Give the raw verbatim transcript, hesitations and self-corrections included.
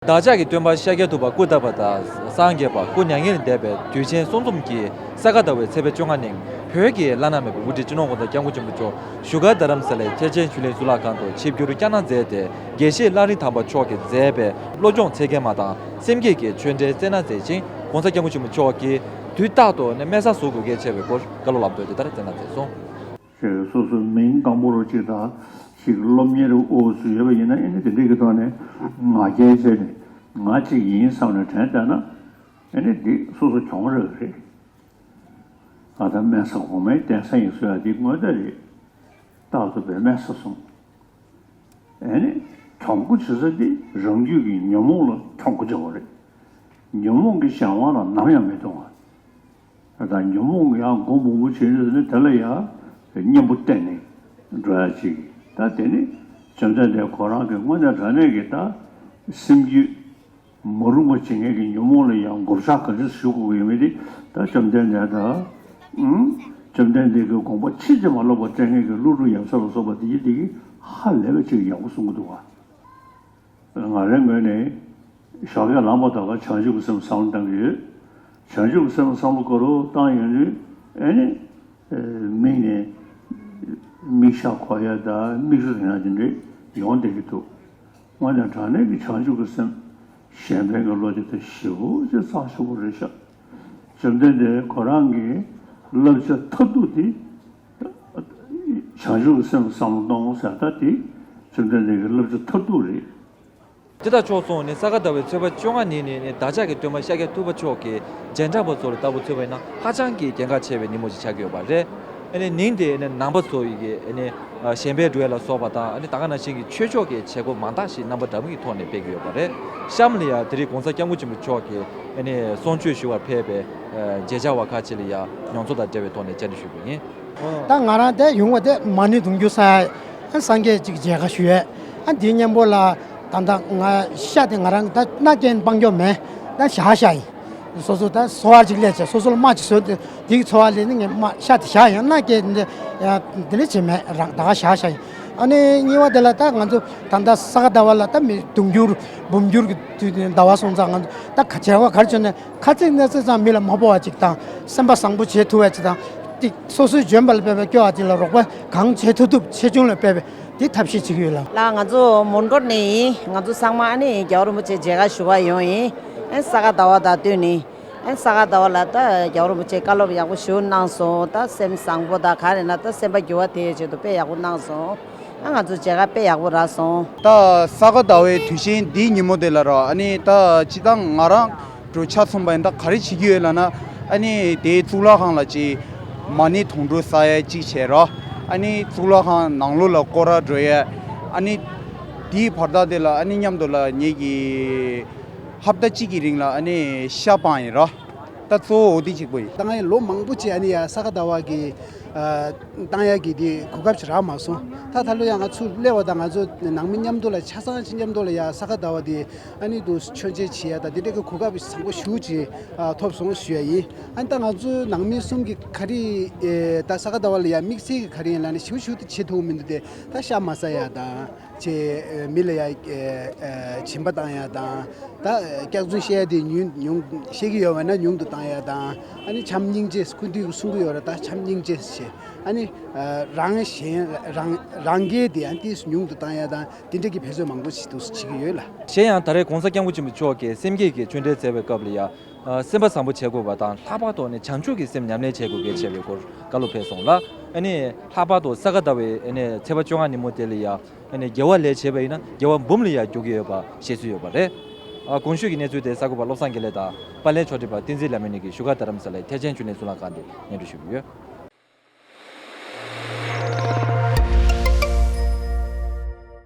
བདག་ཅག་གི་སྟོན་པ་ཤཱཀྱ་ཐུབ་པ་སྐུ་བལྟམས་པ་དང་སངས་རྒྱས་པ་སྐུ་མྱ་ངན་ལས་འདས་པའི་དུས་ཆེན་གསུམ་འཛོམས་ཀྱི་ས་ག་ཟླ་བའི་ཚེས་པ་བཅོ་ལྔ་ཉིན། བོད་ཀྱི་བླ་ན་མེད་པའི་དབུ་ཁྲིད་སྤྱི་ནོར་༸གོང་ས་༸སྐྱབས་མགོན་ཆེན་པོ་མཆོག་བཞུགས་སྒར་རྡ་རམ་ས་ལའི་ཐེག་ཆེན་ཆོས་གླིང་གཙུག་ལག་ཁང་དུ་ཆིབས་བསྒྱུར་བསྐྱངས་གནང་མཛད་དེ། དགེ་བཤེས་གླང་རི་ཐང་པ་མཆོག་གིས་མཛད་པའི་བློ་སྦྱོང་ཚིག་བརྒྱད་མ་དང་སེམས་བསྐྱེད་ཀྱི་ཆོས་འབྲེལ་སྩལ་གནང་མཛད་ཅིང་༸གོང་ས་༸སྐྱབས་མགོན་ཆེན་པོ་མཆོག་གིས་དུས་རྟག་ཏུ་སྨན་གསར་བཟོ་དགོས་གལ་ཆེ་བའི་སྐོར་བཀའ་སློབ་ལམ་སྟོན་དེ་ལྟར་སྩལ་གནང་མཛད་སོང་། ཞེས་སོ་སོའི་མིང་སྐམ་པོ་རུ་གཅིག་དང་ཞིག་སློབ་གཉེར་འོག་སུ་ཡོད་པ་ཡིན་ན། ཨེ་ནི་དེ་འདྲའི་གི་ཐོག་ནས་ང་རྒྱལ་བྱས་ནས་ང་གཅིག་ཡིན་བསམ་ནས་དྲན་བསྡད་ན། ཨེ་ནི་འདི་སོ་སོ་གྱོང་རག་གི་རེད། ང་ད་སྨན་ས་གོང་མའི་གདན་ས་ཡིན་ཟེར་ཡ་འདི་དངོས་གནས་རེད། རྟག་ཏུ་བའི་སྨན་ས་སོང་། ཨེ་ནི་གྱོང་པོ་བྱེད་ས་འདི་རང་རྒྱུད་ཀྱི་ཉོན་མོངས་ལ་གྱོང་པོ་བྱེད་པ་རེད། ཉོན་མོངས་ཀྱི་གཞན་དབང་ལ་ནམ་ཡང་མི་གཏོང་བ། ད་ཉོན་མོངས་ཡང་མགོ་འབུམ་པོ་བྱས་ནས་དེ་ལ་ཡང་གཉེན་པོ་བསྟེན་ནས་འགྲོ་ཡ་ཅིག་ད་དེ་ནི་བཅོམ་ལྡན་འདས་ཁོ་རང་གི་དངོས་གནས་དྲང་གནས་ཀྱི་ད་སེམས་རྒྱུད་མ་རུངས་པ་བྱེད་མཁན་གྱི་ཉོན་མོངས་ལ་ཡང་བགོ་བཤའ་ག་འདྲ་ཞུ་དགོས་ཀྱི་ཡོད་མེད་དེ། ད་བཅོམ་ལྡན་འདས་ད་ཨུམ་བཅོམ་ལྡན་འདས་ཀྱི་དགོངས་པ་ཕྱིན་ཅི་མ་ལོག་པར་སྤྲད་མཁན་གྱི་ཀླུ་སྒྲུབ་ཡབ་སྲས་ལ་སོགས་པ་དེ་གྱིས་དེ་གྱིས་ཧ་ལས་པ་ཅིག་ཡག་པོ་གསུང་གི་འདུག་བ། ང་རའི་ངོས་ནས་ཞོགས་ཀས་ལངས་པ་དང་བྱང་ཆུབ་ཀྱི་སེམས་བསམ་བློ་བཏང་གི་ཡོད། བྱང་ཆུབ་ཀྱི་སེམས་བསམ་བློ་ག་རེ་བཏང་ཡོང་དུས། ཨེ་ནི་མིག་ནས་མིག་ཤ་འཁོར་ཡ་དང་མིག་ཆུ་རེག་ཡ་དེ་འདྲས་ཡོང་བསྡད་ཀྱི་འདུག་དངོས་གནས་དྲང་གནས་ཀྱི་བྱང་ཆུབ་ཀྱི་སེམས་གཞན་ཕན་གྱི་བློ་དེ་ད་ཞེ་པོ་ཅིག་གཙང་ཤོས་པོ་རེད་ཤག་བཅོམ་ལྡན་འདས་ཁོ་རང་གི་བསླབ་བྱ་མཐར་ཐུག་དེ། བྱང་ཆུབ་ཀྱི་སེམས་བསམ་བློ་གཏོང་ཟེར་ད་དེ་བཅོམ་ལྡན་འདས་ཀྱི་བསླབ་བྱ་མཐར་ཐུག་རེད། དེ་དང་ཕྱོགས་མཚུངས་ནས་ས་ག་ཟླ་བའི་ཚེས་པ་བཅོ་ལྔ་ཉིན་ནས་ནི་བདག་ཅག་གི་སྟོན་པ་ཤཱཀྱ་ཐུབ་པ་མཆོག་གི་རྗེས་འབྲང་པ་ཚོ་ལ་ལྟ་བུ་མཚོན་པ་ཡིན་ན་ཧ་ཅང་གི་གལ་འགངས་ཆེ་བའི་ཉིན་མོ་ཞིག་ཆགས་ཀྱི་ཡོད་པ་རེད། ཨ་ནི་ཉིན་དེ་ནི་ནང་པ་ཚོ་ཡི་གི་ཨ་ནི་གཞན་ཕན་སྒྲུབ་ཡ་ལ་སོགས་པ་དང་། ཨ་ནི་ད་ག་ནང་བཞིན་གྱི་ཆོས་ཕྱོགས་ཀྱི་བྱེད་སྒོ་མང་དག་ཞིག་རྣམ་པ་འདྲ་མིན་གྱི་ཐོག་ནས་སྤེལ་གྱི་ཡོད་པ་རེད། གཤམ་ལ་ཡང་དེ་རིང་༸གོང་ས་༸སྐྱབས་མགོན་ཆེན་པོ་མཆོག་གིས་ཨ་ནི་གསུང་ཆོས་ཞུ་བར་ཕེབས་པའི་མཇལ་བཅར་བ་ཁག་ཅིག་ལ་ཡང་མྱོང་ཚོར་དང་འབྲེལ་བའི་ཐོག་ནས་བཅར་འདྲི་ཞུས་པ་ཡིན། ད་ང་རང་དེ་ཡོང་བ་དེ་མ་ཎི་དུང་འགྱུར་ས་ཡ། ཨ་སངས་རྒྱས་ཅིག་མཇལ་ཁ་ཞུ་ཡས། ཨ་འདིའི་མཉམ་པོ་ལ་ད་ལྟ་ང་ཤ་དེ་ང་རང་ད་མནའ་སྐྱེལ་སྤང་རྒྱུ་མེད། ད་བཞག་བཞག་ཡིན། སོ་སོ་ད་གསོ་བ་ཅིག་སླེབས་བྱས་སོ་སོ་ལ་རྨ་ཅིག་བཟོས་ཏེ་དེ་གི་འཚོ་བ་ལེན་ནས་ངས་རྨ་ཤ་དེ་བཞག་ཡང་མནའ་སྐྱེལ་འདི་འདི་འདྲ་བྱེད་མེད། རང་ད་ག་བཞག་བཞག་ཡིན། ཨ་ནི་གཉིས་པ་དེ་ལ་ད་ང་ཚོ་ད་ལྟ་ས་ག་ཟླ་བ་ལ་ད་མི་དུང་འགྱུར་འབུམ་འགྱུར་གྱི་དུས་ཟླ་བ་སོང་ཙང་ང་ཚོ་ད་ག་བྱ་བ་ག་རེ་བྱུང་ནས། ཁ་ཚིག་སྣ་ཚིག་ཙམ་མི་ལ་མ་སྤོ་བ་ཅིག་དང་། སེམས་པ་བཟང་པོ་བྱེད་ཐུབ་པ་ཅིག་དང་། ཏིག་སོ་སོའི་འཇོན་པ་ལ་དཔག་པའི་སྐྱོ་བ་ཅིག་ལ་རོགས་པ་གང་བྱེད་ཐུབ་ཐུབ་ཆེ་ཆུང་ལ་དཔག་པའི་དེ་ཐབས་ཤེས་བྱེད་ཀྱི་ཡོད་ལ། ལགས། ང་ཚོ་མོན་གྷོ་ནས་ཡིན། ང་ཚོ་ཚང་མ་ཨ་ནི་རྒྱལ་བ་རིན་པོ་ཆེ་མཇལ་ཁ་ཞུ་བ་ཡོང་ཡིན། ཨ་ས་ག་ཟླ་བ་དང་བསྟུན་ནས། ཨ་ས་ག་ཟླ་བ་ལ་ད་རྒྱལ་བ་རིན་པོ་ཆེ་བཀའ་སློབ་ཡག་པོ་ཞུ་གནང་སོང་། ད་སེམས་བཟང་པོ་དང་ག་རེ་ན་ད་སེམས་པ་འགྱུར་བ་དེ་ཡོད་ཆེད་དུ་དཔེ་ཡག་པོ་གནང་སོང་། ཨ་ང་ཚོ་མཇལ་ཁ་དཔེ་ཡག་པོ་རག་སོང་། ད་ས་ག་ཟླ་བའི་དུས་ཆེན་འདིའི་ཉིན་མོ་དེ་ལ་ར། ཨ་ནི་ད་སྤྱིར་བཏང་ང་རང་འགྲོ་ཆ་མཚུངས་པ་ཡིན། ད་ག་རེ་བྱེད་ཀྱི་ཡོད་ལབ་ན། ཨ་ནི་དེའི་གཙུག་ལག་ཁང་ལ་ཅིག་མ་ཎི་དུང་འགྲོ་ས་ཡ་གཅིག་བྱས་ར། ཨ་ནི་གཙུག་ལག་ཁང་ནང་ལོགས་ལ་སྐོར་ར་འགྲོ་ཡ། ཨ་ནི་དེའི་བར་ཐག་དེ་ལ་ཨ་ནི་མཉམ་དུ་ལ་ངེད་ཀྱི་ཧབ་ཏ་གཅིག་གི་རིང་ལ་ཨ་ནི་ཤ་སྤངས་ཡིན་ར། ད་གཙོ་བོ་འོ་དེ་གཅིག་པོ་ཡིན། ད་ང་ཡི་ལོ་མང་པོ་ཅིག་ཨ་ནི་ཡ་ས་ག་ཟླ་བ་གི་ཨ་བཏང་ཡ་གི་དེ་གོ་སྐབས་ཅིག་རག་མ་སོང་། ད་ད་ལོ་ཡང་ང་ཚུར་སླེབས་པ་དང་ང་ཚོ་ནང་མི་མཉམ་དུ་ལ་ཆ་ཚང་ཅིག་མཉམ་དུ་ལ་ཡ་ས་ག་ཟླ་བ་དེ་ཨ་ནི་དུ་མཆོད་མཇལ་བྱེད་ཡ་ད་དེ་འདྲ་གི་གོ་སྐབས་བཟང་པོ་ཞེ་པོ་ཅིག་ཨ་ཐོབ་སོང་ཞུ་ཡ་ཡིན། ཨ་ནི་ད་ང་ཚོ་ནང་མི་གསུམ་གྱི་ག་རེ་ཨེ་ད་ས་ག་ཟླ་བ་ལ་ཡ་དམིགས་བསལ་གྱི་ག་རེ་ཡིན་ལབ་ན་ཞེ་པོ་ཞེ་པོ་དེ་བྱེད་ཐུབ་མི་འདུག་སྟེ། ད་ཤ་མ་ཟ་ཡ་དང་། ཅེས་མི་ལ་ཡ་སྦྱིན་པ་བཏང་ཡ་དང་། ད་སྐྱག་རྫུན་བཤད་ཡ་དེ་ཉུང་ཉུང་བཤད་ཀྱི་ཡོད་པ་ན་ཉུང་དུ་བཏང་ཡ་དང་། ཨ་ནི་བྱམས་སྙིང་རྗེ། སྐུ་མདུན་གྱིས་གསུང་གི་ཡོད་ར། ད་བྱམས་སྙིང་རྗེ་ཞེས། ཨ་ནི་རང་གཞན་རང་རང་སྐྱེས་དེ་ཡང་ཏིས་ཉུང་དུ་བཏང་ཡ་དང་། དེ་འདྲ་གི་བེད་སྤྱོད་མང་པོ་ཞིག་འདུག་བྱེད་ཀྱི་ཡོད་ལ། གཞན་ཡང་ད་རེས་༸གོང་ས་༸སྐྱབས་མགོན་ཆེན་པོ་མཆོག་གིས་སེམས་བསྐྱེད་ཀྱི་ཆོས་འབྲེལ་མཛད་པའི་སྐབས་ལ་ཡ། སེམས་པ་བཟང་པོ་བྱེད་དགོས་པ་དང་། ལྷག་པར་དུ་ནི་བྱང་ཆུབ་ཀྱི་སེམས་ཉམས་ལེན་བྱེད་དགོས་གལ་ཆེ་བའི་སྐོར་བཀའ་སློབ་ཕེབས་སོང་ལ། ཨ་ནི་ལྷག་པར་དུ་ས་ག་ཟླ་བའི་ཨ་ནི་ཚེས་པ་བཅོ་ལྔ་ཉིན་མོ་དེ་ལ་ཡ། ཨ་ནི་དགེ་བ་ལས་བྱས་པ་ཡིན་ན་དགེ་བ་འབུམ་ལ་ཡ་འགྱུར་གྱི་ཡོད་པ་བཤད་སྲོལ་ཡོད་པ་རེད། ཨ་གོང་ཞུས་ཀྱི་གནས་ཚུལ་དེ་གསར་འགོད་པ་བློ་བཟང་དགེ་ལེགས་དང་པར་ལེན་ཕྱོགས་སྒྲིག་པ་བསྟན་འཛིན་ལྷ་མོ་གཉིས་ཀྱིས་བཞུགས་སྒར་རྡ་རམ་ས་ལའི་ཐེག་ཆེན་ཆོས་གླིང་གཙུག་ལག་ཁང་དུ་སྙན་སྒྲོན་ཞུས་ཡོད།